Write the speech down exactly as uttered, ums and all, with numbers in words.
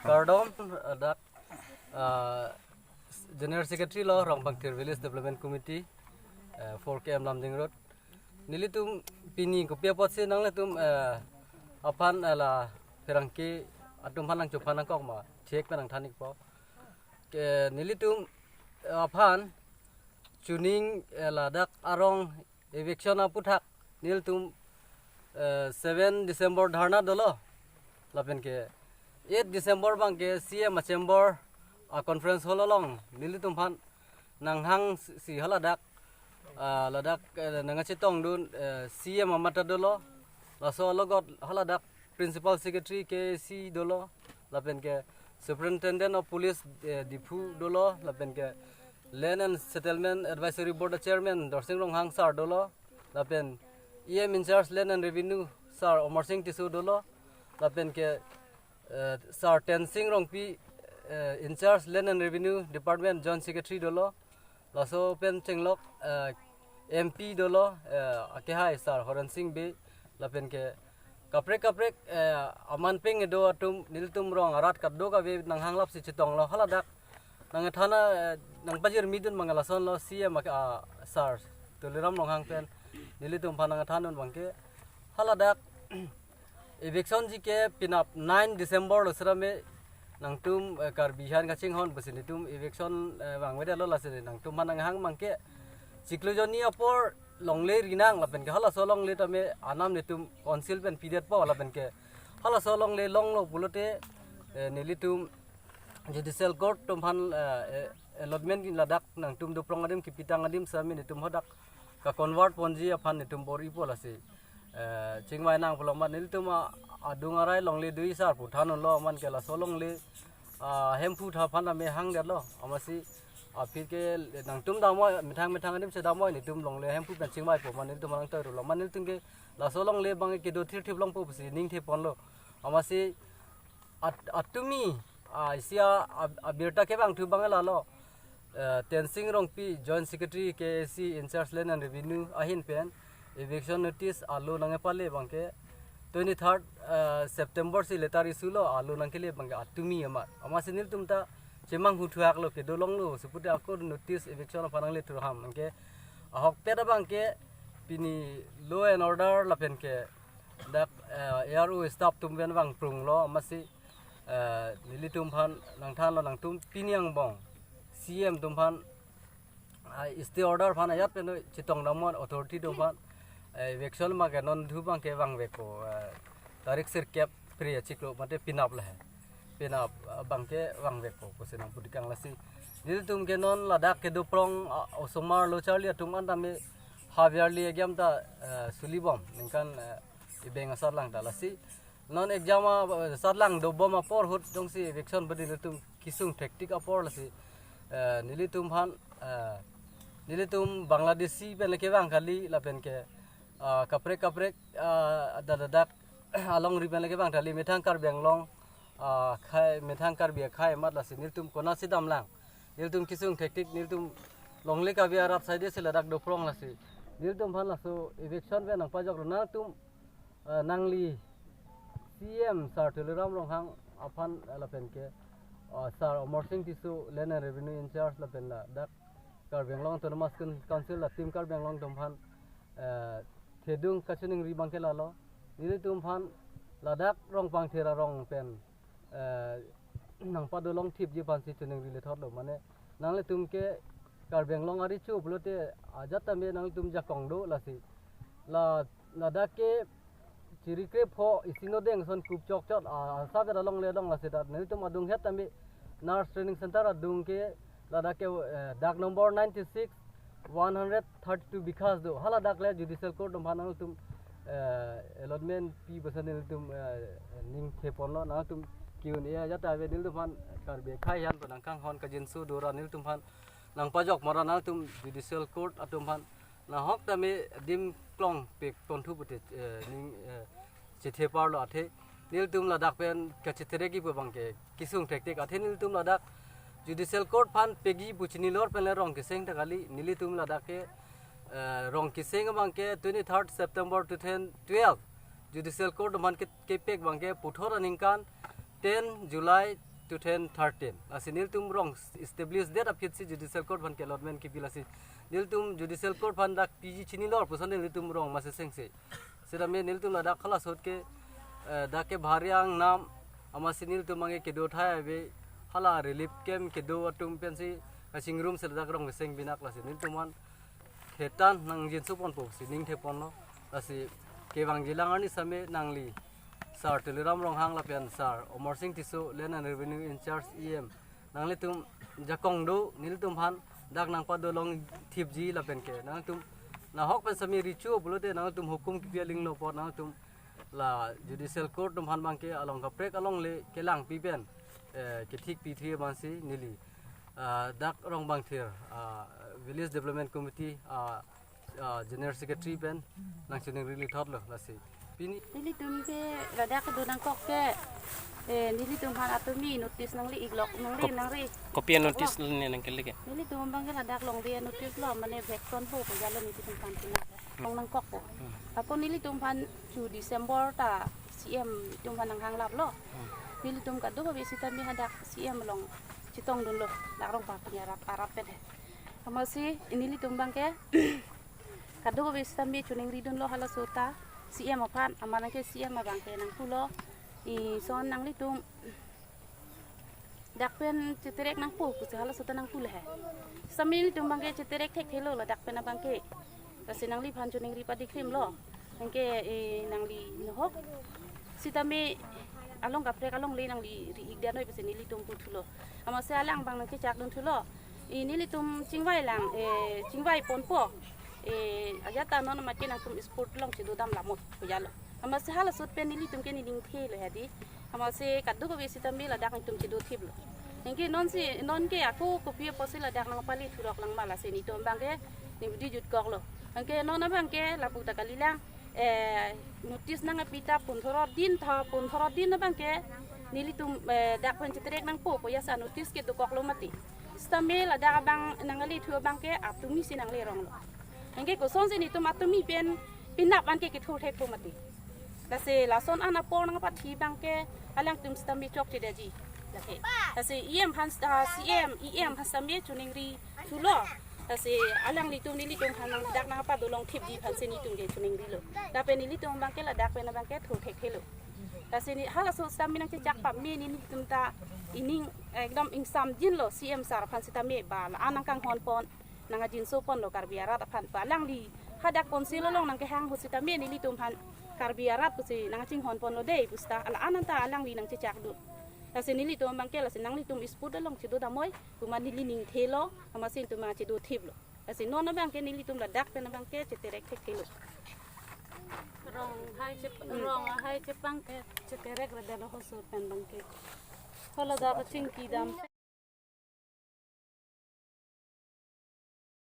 Kardom, eh, dak, eh, General Secretary lo Rongpangthir Village Development Committee, eh, four K M Lumding Road. Nelitum pini kopi apotsi nanglitum, eh, aphan, eh, la pherangke atum aphan nangchophan nangkok ma, thek pen nangthan-ikpo. Ke nelitum, eh, aphan chuning, eh, ladak arong eviction aputhak nelitum, eh, seven December dharna dolo. Lapen ke eight December abang ke C M a chamber a conference hall along nelitum aphan nanghang si haladak, ah, ladak, eh, nangkachetongdun, eh, C M amat ta dolo. Laso alogot haladak Principal Secretary K A C dolo, lapen ke Superintendent of Police, eh, Diphu dolo, lapen ke Land and Settlement Advisory Board Chairman Dorsing Ronghang sir dolo, lapen E M in charge Land and Revenue sir Omar Singh Tisso dolo, lapen ke, eh, sir Tensing Rongpi, eh, in charge Land and Revenue Department Joint Secretary dolo, laso pen chenglok, eh, M P dolo, eh, akehai sir Horen Singh Bey, lapen ke kaprek kaprek, eh, aman peng do atum nelitum rong arat kadokave nanghanglap si chetonglo haladak. Nangthan, eh, nangpajirmidun abang lasonlo C M ak-, ah, sir Tuliram Ronghang pen nelitum aphan nangthandun abang ke haladak eviction ji ke penap nine December lo sirame nangtum, eh, Karbi aphan kachinghon pusi nelitum eviction, eh, vangvedetlo, lasi nangtum aphan nanghang abang ke chiklo jonni apor longle rinang lapen ke halaso longle tame anam nelitum council pen pidetpo lapen ke halaso longle longlo pulote, eh, nelitum Judicial Court atum aphan, eh, eh, allotment ladak nangtum doprong adim kipitang adim sirame nelitum hadak ka-convert ponji aphan nelitum bor-ipo, lasi, eh, chingvai nang pulo amat nelitum a-, adung arai longle do-i sar pu than-unlo, aman ke laso longle, ah, hemphu tha aphan ame hangdetlo, amatsi aphi ke nangtum damvoi, methang methang adim si damvoi, nelitum longle hemphu pen chingvaipo, amat nelitum nangtoirulo, amat nelitum ke laso longle abang ke kedo thirthip longpo pusi ning theponlo, amatsi at-, atumi, ah, isi a, ab-, abirta kevangthu abang lalo. Eh, Tensing Rongpi, Joint Secretary K A C in charge Land and Revenue ahin pen eviction notice alo nangkepale abang ke twenty-third, eh, September si letter issue lo, alo nangkele abang ke atumi amat. Amatsi nelitum ta chemanghu thuaklo, kedo longlo, si pute ako notice eviction aphan nangle thurham abang ke ahokpet abang ke pini law and order lapen ke dak, eh, A R O staff atum pen vangprunglo, amatsi, eh, nelitum aphan nangthanlo, nangtum pini angbong C M atum aphan, ah, stay order aphan ajat pen chetong damnon, authority atum aphan, eh, eviction abang ke non thu abang ke vangvekpo, eh, tarik sirkep Phre achiklo mate penap lahai. Penap, ah, abang ke vangvekpo pusi nangpudikang, lasi nelitum ke non ladak kedoprong, ah, osomar lo charli atum an tame half yearly exam ta, eh, sulibom ningkan, eh, ibeng asatlang ta, lasi non exam a, eh, satlang dobom apor ahut jongsi eviction badi nelitum kesung thektik apor, lasi, eh, nelitum aphan, eh, nelitum Bangladeshi pen le kevang kali lapen ke, ah, kaprek kaprek, ah, dak dak dak alongri pen le kevang kali, methang Karbi Anglong, ah, akhai, methang Karbi akhai amat, lasi nelitum konatsi damlang. Nelitum kesung thektik, nelitum longle kave arat side si ladak doprong, lasi nelitum aphan laso eviction pen nangpajoklo, nangtum, eh, nangli C M sir Tuliram Ronghang aphan, eh, lapen ke, eh, sir Omar Singh Tisso, Land and Revenue in charge, lapen ladak Karbi Anglong Autonomous Coun-, Council la Team Karbi Anglong atum aphan, eh, thedung kachiningri abang ke lalo. Nelitum aphan ladak Rongpangthir arong pen, eh, nangpadolong thipji aphansi chiningri lethotlo, mane nanglitum ke Karbi Anglong arecho pulote ajat tame nanglitum jakong do, lasi la, ladak ke chiri krepho isi no deng ason kup chokchot, ah, asap alongle along, lasi dak nelitum adung het tame Nurse Training Center adung ke ladak ke, eh, dak number ninety-six, one hundred thirty-two Bikash do. Haladak le Judicial Court atum aphan nangtum, eh, allotment pi pusi nelitum, eh, ning theponlo, nangtum kiun iya jata ave, nelitum aphan Karbi akhai aphan pu nangkanghon kajinso dora, nelitum aphan nangpajok mara, nangtum Judicial Court atum aphan nanghok tame adim klong pek ponthu pute, eh, ning, eh, chethe parlo, athe nelitum ladak pen kachetherek-i pu abang ke kesung thektik, athe nelitum ladak Judicial Court aphan pegi pu chinilor pen le rong keseng ta kali, nelitum ladak ke, eh, rong keseng abang ke twenty-third September two thousand twelve Judicial Court atum aphan ke, kepek abang ke puthot aningkan ten July two thousand thirteen. Lasi nelitum rong establish det aphi si judicial court aphan ke allotment kipi, lasi nelitum judicial court aphan dak P G chinilo puson nelitum rong maseseng se. Sitame nelitum ladak hala ahut ke, eh, dak ke bhari angnam, amatsi nelitum abangke kedo athai ave, hala relief camp kedo atum pensi kachingrum si ladak rong keseng binak, lasi nelitum aphan hetan nangjinsopon pusi ning theponlo. Lasi kevangjilang arni sitame nangli Sir Tuliram Ronghang lapen Sir Amarsing Tisso, Land and Revenue in charge, E M, nanglitum jakong do, nelitum aphan dak nangpadolong thipji lapen ke nangtum nahok pen sitame richo pulote nangtum hukum kipi alinglo apot nangtum la judicial court atum aphan abangke along kaprek alongle kelangpi pen, eh, kethik pitri amatsi neli, ah, dak Rongbangthir, ah, Village Development Committee, ah, ah, General Secretary pen nangchiningrili thotlo lasi. Pini nelitum ke ladak kedo nangkok ke, eh, nelitum aphan atumi notice nangli iklok nangli Kop- nangri. Kopi a-notice lo ne nangkele ke? Nelitum abangke ladak longle notice lo, mane vekson po ko jalo nelitum aphan pina. Long nangkokpo. Ako nelitum aphan chu December ta C M atum aphan nanghanglaplo. Nelitum kadokave sitame hadak C M along chetongdunlo, dak Rongpar Pini arat arat pen he. Amatsi nelitum abangke kadokave sitame chiningridunlo hala ahut ta C M aphan, amat nangke C M abangke nangpulo, ison nanglitum dak pen cheterek nangpo pusi hala ahut ta nangpulo he. Sitame nelitum abangke cheterek thekthelo ladak pen abangke. Lasi nangliphan chiningri padikrimlo. Anke, eh, nangli nahok sitame along kaprek alongle nangli ri-ik dia noi pusi nelitum puthulo. Amatsi alang abang nangchechakdunthulo. Eh, nelitum chingvailang, eh, chingvaiponpo. Eh, ajat ta non amat ke nangtum spot along chedodam lamot ko jalo. Amatsi hala ahut pen nelitum ke nening thelo he di. Amatsi kadokave sitame ladak netum chedothiplo. Anke nonsi, nonke ako kopi apotsi ladak nangpale thurok lang ma, lasi netum abangke neli bidi jutkoklo. Anke non abangke lapu ta kalilang, eh, notice nangpi ta pundhoro din tha, pundhoro din abangke nelitum, eh, dak pen cheterek nangpo pu jasa notice kedokoklo mati. Sitame ladak abang nangle thu abangke atumi si nangle ronglo. Anke kosonsi netum atumi pen penap anke kethur thekpo mati. Lasi lason an apor nangpathi abangke alangtum sitame chokche dia ji. Lake. Lasi E M aphan, ah, C M, E M aphan sitame chiningrithulo. Lasi alanglitum nelitum aphan nangdak nangpadolong thipji aphansi netum ke chiningrilo. Lapen nelitum abangke ladak pen abangke thur thekthelo. Lasi ne hala ahut sitame nangchechak pame ne nelitum ta ining ekdom ingsamjinlo C M sir aphan sitame ba la-an nangkanghonpon, nangkajinsoponlo Karbi arat aphan pu alangli hadak council along nangkehang ahut sitame nelitum aphan Karbi arat pusi nangkachinghonponlo dei pu seta la-an anta alangli nangchechakdun. Lasi nelitum abangke lasi nanglitum spot along chedodam noi pu ma neli ning thelo, amatsi netum ma chedothiplo. Lasi non abangke nelitum ladak pen abangke cheterek thekthelo. Rong hai chep-, rong hai chepang ke cheterek redelo hala ahut pen abangke. Hala dak chingkidam.